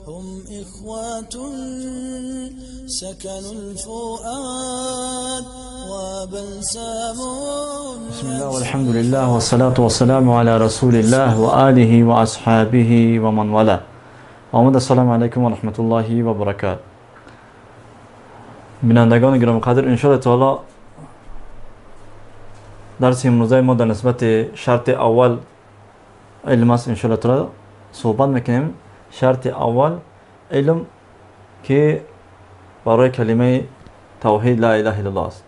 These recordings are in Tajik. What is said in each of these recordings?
هم إخوة سكنوا الفؤاد وبلسم. بسم الله والحمد لله والصلاة والسلام على رسول الله وآله وأصحابه ومن والاه. آمد السلام علیکم و رحمت الله و برکات. بینندگان گرامی قدر، ان شاء الله تعالی درس امروزه ما در نسبت شرط اول علم است. ان شاء الله تعالی صحبت میکنیم. شرط اول علم که برای کلمه توحید لا اله الا الله است.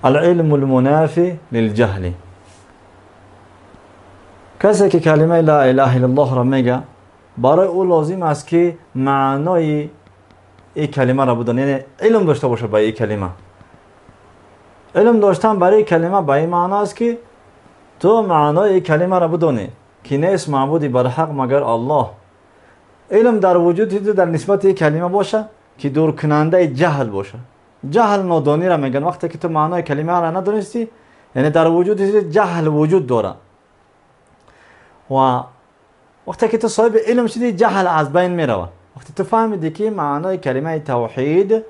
العلم المنافی للجهل. کسی که کلمه لا اله الا الله را میگه، برای او لازم است که معنای این کلمه را بدانه، یعنی علم داشته باشه به این کلمه. علم داشتن برای کلمه به این معنا است که تو معنای کلمه را بدانی که نیست معبودی بر حق مگر الله. علم در وجود تو در نسبت این کلمه باشه که دور کننده جهل باشه. جهل نادانی را میگن. وقتی که تو معنای کلمه را ندونستی، یعنی در وجود جهل وجود داره و وقتی که تو صاحب علم شدی جهل از بین میره. وقتی تو فهمیدی که معنای کلمه توحید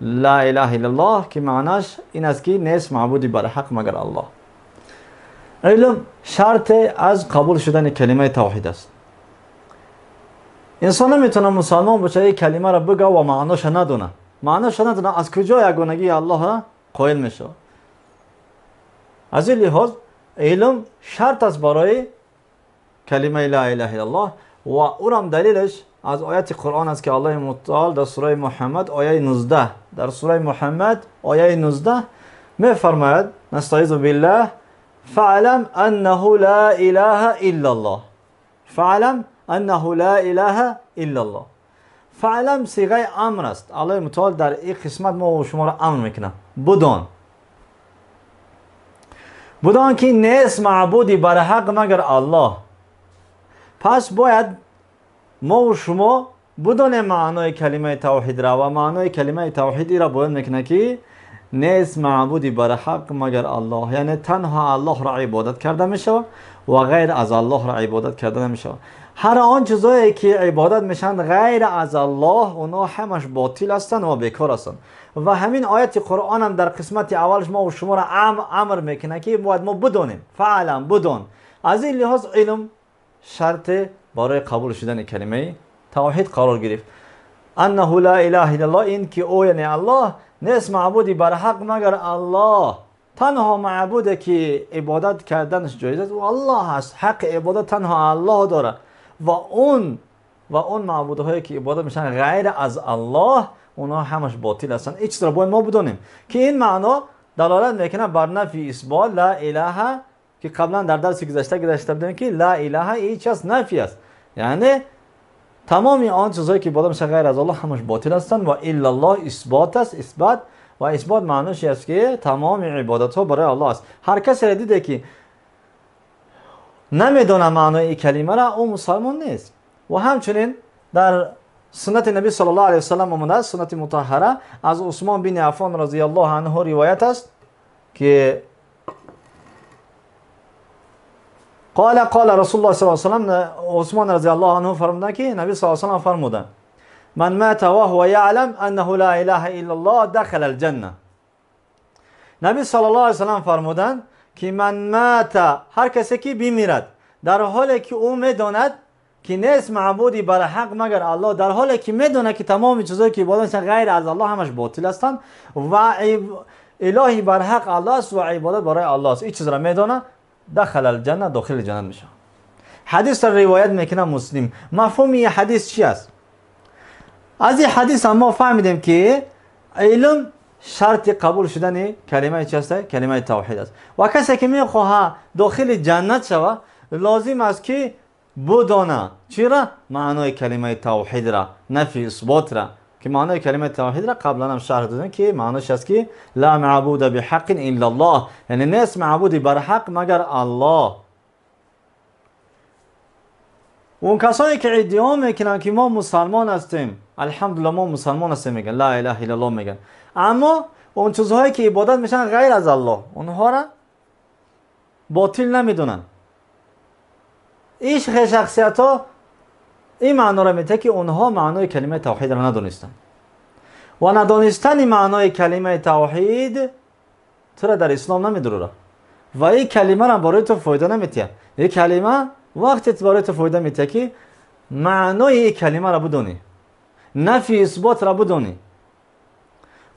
لا اله الا الله که معناش این است که نیست معبودی بر حق مگر الله. علم شرط از قبول شدن کلمه توحید است. انسان نمیتونه مسلمان باشه یک کلمه را بگه و معناش ندونه. معناش ندونه از کجا یگانگی الله را قائل میشه؟ از این لحاظ علم شرط است برای کلمه لا اله الا الله و اونم دلیلش از آیت قرآن است که الله متعال در سوره محمد آیه 19، در سوره محمد آیه 19 میفرماید: نستعیذ بالله، فاعلم انه لا اله الا الله. فاعلم انه لا اله الا الله. فاعلم صیغه امر است. الله متعال در این قسمت ما و شما را امر میکنه: بدان، بدان که نیست معبودی بر حق مگر الله. پس باید ما و شما بدون معنای کلمه توحید را و معنای کلمه توحیدی را بیان میکنه که نیست معبودی بر حق مگر الله، یعنی تنها الله را عبادت کرده میشه و غیر از الله را عبادت کرده نمیشه. هر آن چیزایی که عبادت میشن غیر از الله، اونا همش باطل هستند و بیکار هستند. و همین آیت قرآن هم در قسمت اولش ما و شما را امر میکنه که باید ما بدونیم. فعلا بدون. از این لحاظ علم شرط برای قبول شدن کلمه توحید قرار گرفت. انه لا اله الا الله، این که او یعنی الله نیست معبودی بر حق مگر الله. تنها معبودی که عبادت کردنش جایز است و الله است. حق عبادت تنها الله داره و اون معبودهایی که عبادت میشن غیر از الله، اونا همش باطل هستن. این چیز را باید ما بدونیم که این معنا دلالت میکنه بر نفی اثبات لا اله که قبلا در درس گذشته بودیم که لا اله هیچ از نفی است، یعنی تمام آن چیزهایی که عبادت میشن غیر از الله همش باطل هستند و الا الله اثبات است. اثبات و اثبات معناش است که تمام عبادت ها برای الله است. هر کسی را دیده که نمیدونه معنای این کلمه را، او مسلمان نیست. و همچنین در سنت نبی صلی الله علیه وسلم آمده است، سنت مطهره از عثمان بن عفان رضی الله عنه روایت است که قال قال رسول الله صلی الله علیه وسلم، عثمان رضی الله عنه فرمودند که نبی صلی الله علیه وسلم فرمودند: من مات وهو یعلم انه لا اله الا الله دخل الجنه. نبی صلی الله علیه وسلم فرمودند که من مات، هر کسی که بمیرد در حالی که او میداند که نیست معبودی بر حق مگر الله، در حالی که میداند که تمام چیزایی که عبادت میشن غیر از الله همش باطل هستند و الهی بر حق الله است و عبادت برای الله است، این چیز را میداند، دخل الجنه، داخل جنت میشه. حدیث را روایت میکنه مسلم. مفهوم این حدیث چی است؟ از این حدیث ما فهمیدیم که علم شرط قبول شدن کلمه چی است؟ کلمه توحید است. و کسی که میخواه داخل جنت شود لازم است که بدانه چرا معنای کلمه توحید را، نفی اثبات را، که معنای کلمه توحید را قبلا هم شرح دادیم که معناش است که لا معبود بحق الا الله، یعنی نیست معبودی بر حق مگر الله. اون کسایی که ادعا میکنن که ما مسلمان هستیم، الحمدلله ما مسلمان هستیم، میگن لا اله الا الله میگن، اما اون چیزهایی که عبادت میشن غیر از الله، اونها را باطل نمیدونن. این شخصیت ها ин маъноро метиҳад, ки онҳо маънои калимаи тавҳидро надонистанд ва надонистани маънои калимаи тавҳид туро дар ислом намедурад ва ин калимаро барои ту фоида наметиҳад. Ин калима вақте барои ту фоида метиҳад, ки маънои ин калимаро бидонӣ, нафи исботро бидонӣ.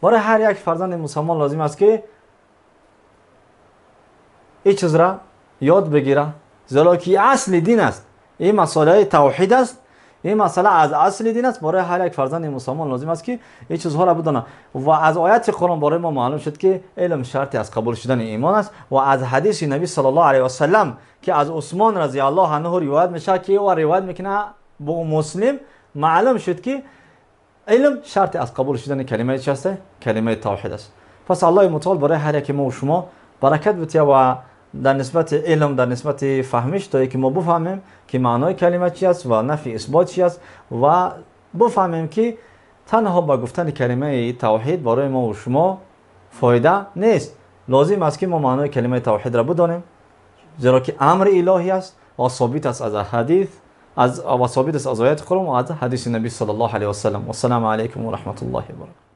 Барои ҳар як фарзанди мусалмон лозим аст, ки ин чизро ёд бигира, зеро ки асли дин аст. Ин масъалаи тавҳид аст, ин масъала аз асли дин аст. Барои ҳар як фарзанди мусалмон лозим аст, ки ин чизҳоро бидонад. Ва аз ояти Қуръон барои мо маълум шуд, ки илм шарти аз қабул шудани имон аст ва аз ҳадиси наби саллаллоҳу алайҳи васаллам, ки аз Усмон разияллоҳу анҳу ривоят мешавад, ки ӯ ривоят мекунад бо Муслим, маълум шуд, ки илм шарти аз қабул шудани калимаи чи аст? Калимаи тавҳид аст. Пас Аллоҳи мутаол барои ҳар яке мо шумо баракат бития ва дар нисбати илм, дар нисбати фаҳмиш, то ки мо бифаҳмем, ки маънои калима чи аст ва нафи исбот чи аст ва бифаҳмем, ки танҳо ба гуфтани калимаи тавҳид барои мо шумо фоида нест. Лозим аст, ки мо маънои калимаи тавҳидро бидонем, зеро ки амри илоҳӣ аст ва собит аст аз ҳадис ва собит аст аз ояти Қуръон ва аз ҳадиси наби саллаллоҳу алайҳи васаллам. Вассалому алайкум ва раҳматуллоҳи ва баракатуҳ.